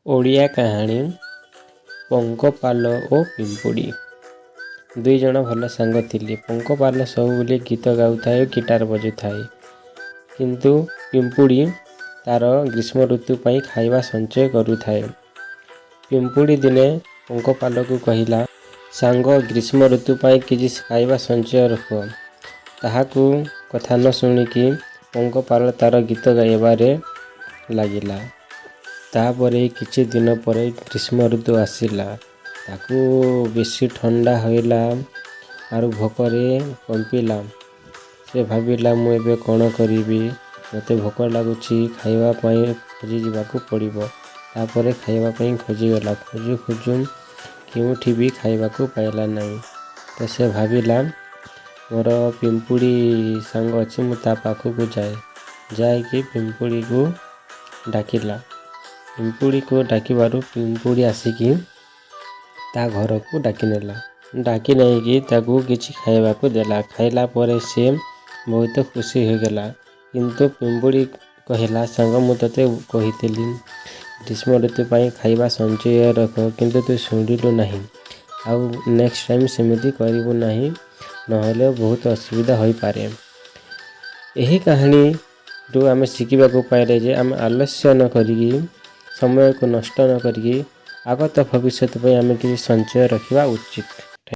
ଓଡ଼ିଆ କାହାଣୀ, ପଙ୍କପାଲ ଓ ପିମ୍ପୁଡ଼ି। ଦୁଇ ଜଣ ଭଲ ସାଙ୍ଗ ଥିଲେ। ପଙ୍କପାଲ ସବୁବେଳେ ଗୀତ ଗାଉଥାଏ ଓ ଗିଟାର ବଜାଉଥାଏ, କିନ୍ତୁ ପିମ୍ପୁଡ଼ି ତାର ଗ୍ରୀଷ୍ମ ଋତୁ ପାଇଁ ଖାଇବା ସଞ୍ଚୟ କରୁଥାଏ। ପିମ୍ପୁଡ଼ି ଦିନେ ପଙ୍କପାଲକୁ କହିଲା, "ସାଙ୍ଗ, ଗ୍ରୀଷ୍ମ ଋତୁ ପାଇଁ କିଛି ଖାଇବା ସଞ୍ଚୟ ରଖ।" ତାହାକୁ କଥା ନ ଶୁଣିକି ପଙ୍କପାଲ ତାର ଗୀତ ଗାଇବାରେ ଲାଗିଲା। ତାପରେ କିଛି ଦିନ ପରେ ଗ୍ରୀଷ୍ମ ଋତୁ ଆସିଲା। ତାକୁ ବେଶୀ ଥଣ୍ଡା ହୋଇଲା ଆରୁ ଭୋକରେ କମ୍ପିଲା। ସେ ଭାବିଲା, ମୁଁ ଏବେ କ'ଣ କରିବି? ମୋତେ ଭୋକ ଲାଗୁଛି, ଖାଇବା ପାଇଁ ଖୋଜି ଯିବାକୁ ପଡ଼ିବ। ତାପରେ ଖାଇବା ପାଇଁ ଖୋଜିଗଲା। ଖୋଜୁ ଖୋଜୁ କେଉଁଠି ବି ଖାଇବାକୁ ପାଇଲା ନାହିଁ। ତ ସେ ଭାବିଲା, ମୋର ପିମ୍ପୁଡ଼ି ସାଙ୍ଗ ଅଛି, ମୁଁ ତା ପାଖକୁ ଯାଏ। ଯାଇକି ପିମ୍ପୁଡ଼ିକୁ ଡାକିଲା। ପିମ୍ପୁଡ଼ିକୁ ଡାକିବାରୁ ପିମ୍ପୁଡ଼ି ଆସିକି ତା ଘରକୁ ଡାକି ନେଲା। ଡାକି ନେଇକି ତାକୁ କିଛି ଖାଇବାକୁ ଦେଲା। ଖାଇଲା ପରେ ସେ ବହୁତ ଖୁସି ହୋଇଗଲା। କିନ୍ତୁ ପିମ୍ପୁଡ଼ି କହିଲା, "ସାଙ୍ଗ, ମୁଁ ତୋତେ କହିଥିଲି ଗ୍ରୀଷ୍ମ ଋତୁ ପାଇଁ ଖାଇବା ସଞ୍ଚୟ ରଖ, କିନ୍ତୁ ତୁ ଶୁଣିଲୁ ନାହିଁ। ଆଉ ନେକ୍ସଟ ଟାଇମ୍ ସେମିତି କରିବୁ ନାହିଁ, ନହେଲେ ବହୁତ ଅସୁବିଧା ହୋଇପାରେ।" ଏହି କାହାଣୀରୁ ଆମେ ଶିଖିବାକୁ ପାଇଲେ ଯେ ଆମେ ଆଲସ୍ୟ ନ କରିକି, ସମୟକୁ ନଷ୍ଟ ନ କରିକି, ଆଗତ ଭବିଷ୍ୟତ ପାଇଁ ଆମେ କିଛି ସଞ୍ଚୟ ରଖିବା ଉଚିତ।